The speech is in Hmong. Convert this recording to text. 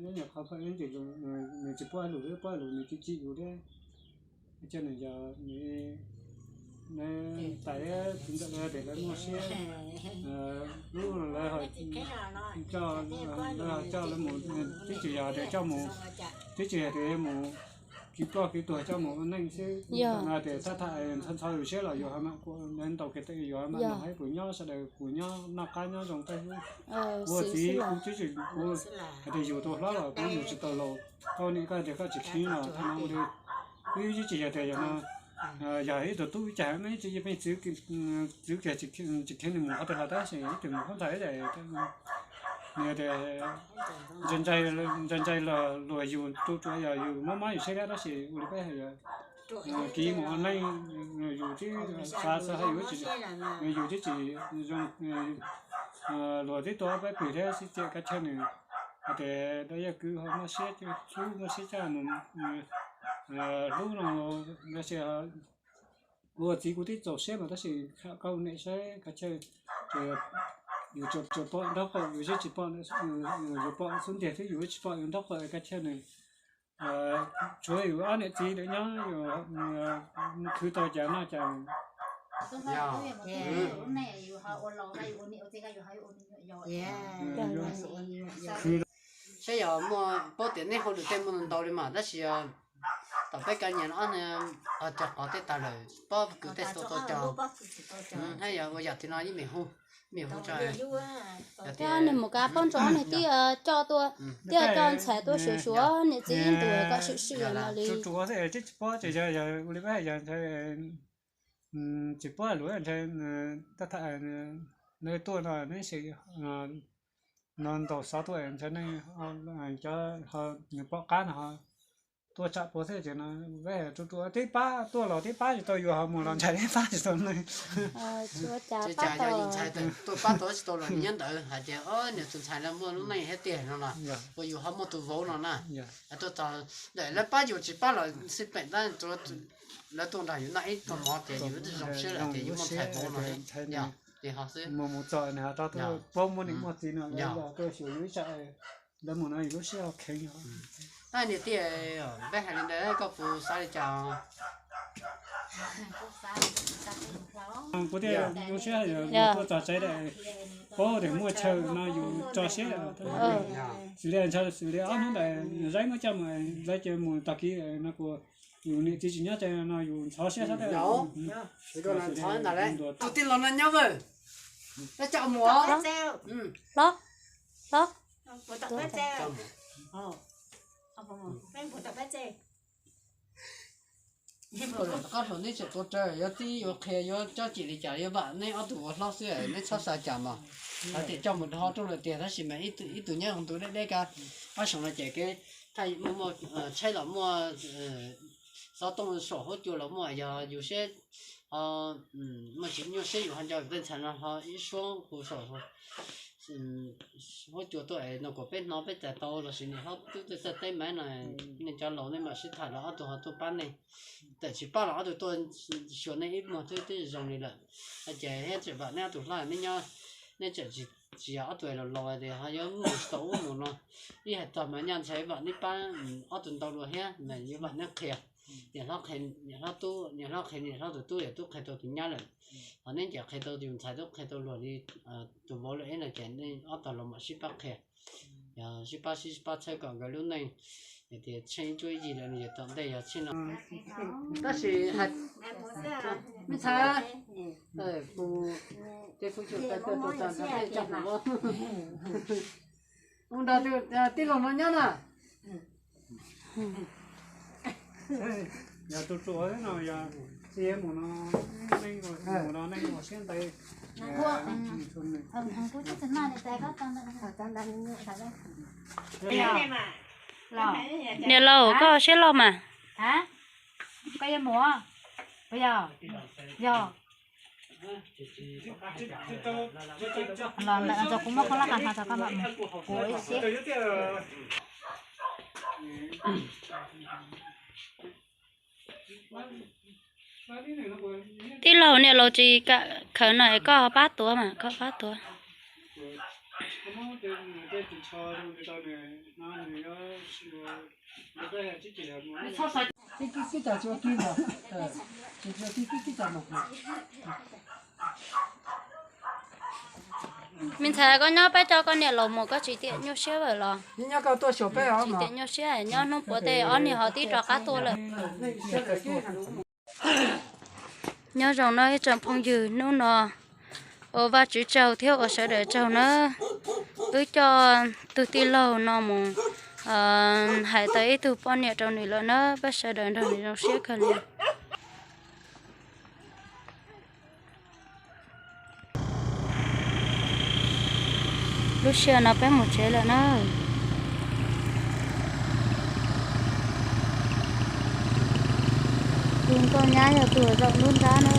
Nyob nyuam qhuav pom ib ntsis, nws tsis pub hais lus thiab, pub hais lus nws tsis chim yus thiab. Ua cas nws yog nws, nws tais txiv ntxawm lawv tias lawv muaj siab, lub lawv coj, lawv coj lawv mus, twb tsis yog tias coj mus, twb tsis yog tias mus kev ploj kev tuag, coj mus ua neej xwb. Yog no tias thaj tham ntxhov ntxhov yus siab los yus ho mam, lawv ntaus kev teb yus ho mam noj, hais kuv nyob sawv daws kuv nyob noj qab nyob zoo tej xwb. Ua txiv kuv twb tsis, kuv hais tias yus tus hlob los kuv yus tsis tau laus, koj niam koj tias koj tsis kheev los thaum no ua li, twb tsis yog tias yog no, yog ib tug tub ib cag me tsis yeej pheej txwv kiag tsis kheev nws mus qhov twg los tab sis ib tug mus qhov ntxhais nws tias ntshai ntshai los luag yus tu tsuav yog yus mob mob yus siab thiab tab sis ua li peb hais yog kev mus ua neej, yus twb xav xav hais yus, yus twb tsis zoo, luag twb tua peb pwg thiab sib txiaj kav chawj nws, hais tias dab yaj kwv ho muaj siab hlub muaj siab caj nws hlub no, tab sis kuv ua txiv kuv twb txaus siab mas tab sis koj ua niam saib kav chawj, yus tsuas pom nraub qaum yus twb tsis pom, yus pom xub ntiag xwb yus twb tsis pom yus nraub qaum kav chawj nws. Tshuav yus ob niam txiv lawv nyob yus khwv tau cas noj cas. Saib yog muaj paub tias nej hauj lwm tej muaj ntau li mas tab sis tom peb kav nyiam no cog qhov tej tag lawm, pob kws tej tau tau cog, thiab yog ua yam tim no yeej meem hu, meem hu tso. Thiab nws mus kav pob ntsos nws thiaj coj tuaj, thiaj coj ntxhais tuaj suav suav niam txiv ntus kom swm swm no li. Tsis pob ces yog ua li peb hais yog ntshai, tsis pob lus ntshai, tab tham nws tuaj no neb sim no ntaus xov tuaj ntshai neeg, cov nws pom qab no tuaj tsam puas thiab ces no peb tsuas tsuas tib pab tuaj los tib pab tsis tau yus ho mus los ntshai tib pab tsis tau neeg. Cas yog yus ntxhais tuaj pab tau tsis tau los nyob ntawd hais tias nws tus ntxhais no muaj lub neej thiab tiag no los, uas yus ho muaj tus vauv no na, tuaj txog lawv pab yus tsis pab los xij peem tab, lawv tuaj nrog yus noj ib tug mov ces yus twb zoo siab lawm tias yus muaj ntxhais vauv no. Mus mus txog nws ho rov tuaj paub muaj niam muaj txiv no los tuaj xyuas yus ib tsam, lawv mus no yus lub siab ho kheev. Niam tij, peb hais li ntawd koj puas xav li cas? Kuv thiaj zoo siab tuaj txog tsev, paub tias muaj chaw no yus tso siab. Xws li ntshe xws li ob hnub ntawd Zaib muab coj mus, Zaib cia mus tag kis no kuv, yus niam txiv tsis nyob tsev no yus ntxhov siab sab. Tus tij laug no nyob, peb coj mus. Hlob, hlob. Qhov hluas neb tseem tua raws, yuav txib yuav qhia yuav cob cim li cas yuav vam neb ob tug ua hlob xwb, neb txhob xav cas mas. Hais tias coj mus dhau rooj lawm tiag tab sis mas ib tug nyob hauv ntu deb deb kab, ob xyoo no ces kev thaj muaj, tshaib los muaj, xov tooj saum huab cua los muaj, yog yus siab ho muaj tsis nyuaj siab yus ho nco tej ntxhais no ho ib suab hu saum huab cua tuaj es no kom peb hnov peb txais tau los sis niam hlob tub tej txawj teb maiv no, nej cov laus nej mam sib tham los ob tug ho tuaj pab nej. Txawm tsis pab los ob tug tuaj xyuas nej ib muag twb twb zoo li lawm. Ces thiab tseem vam neb ob tug hlob neb nyob, neb tseem tsis yog ob tug laus laus tias ho yuav mus tsis tau ub mus no. Ib hais txog mas nyaj ntxhais vam neb pab ob tug ntau dua thiab mas yuav vam neb qhia. Niam hlob qhia, niam hlob tub, niam hlob qhia niam hlob tus tub, yog tub qhia tau tus nyab lawm. Ho neb ces qhia tau tus ntxhais tub qhia tau luag li tus vauv lawm ib no ces nej ob tog laus mam sib pab qhia. Yog sib pab sib pab txhawb kom nkawd lub neej hais tias tsheej ib cuab ib yig lawm nws yuav tom ntej yog tsheej no. Tab sis hais me ntxhais, kuv ces fu xyuas tas tas tas tas coj mus ua nrog tij laug no nyob na. Yog tus tsuas no yog txiv mus no, neej mus no neej ua siab ntev. Niam laus koj siab loj mas. Koj yuav mus? Yog, yog. Los lawm no kuv muab koj lab qas hno rau koj mam mus kuv ib siab. Tij laug, niam laus tsis kam khaws no es koj pab tuav mas, koj pab tuav. Me ntxhais, koj nyob pab coj koj niam laus mus koj tsis tiam nyuaj siab lawm los? Tsis tiam nyuaj siab, nyob hnub puav tej ob niag ho tib rov qab tuaj lawm. Nyob zoo nawb ib tsoom phooj ywg, hnub no ua Vajtswv tsaug thiab ua sawv daws tsaug nawb. Wb coj tus tij laug no mus hais tau ib tug poj niam rau nws lawm nawb, peb sawv daws nrog nws zoo siab kawg li. Lub sij hawm no peb mus tsev lawm na. Tus nkauj nyab yog tus zaum nruab nrab na.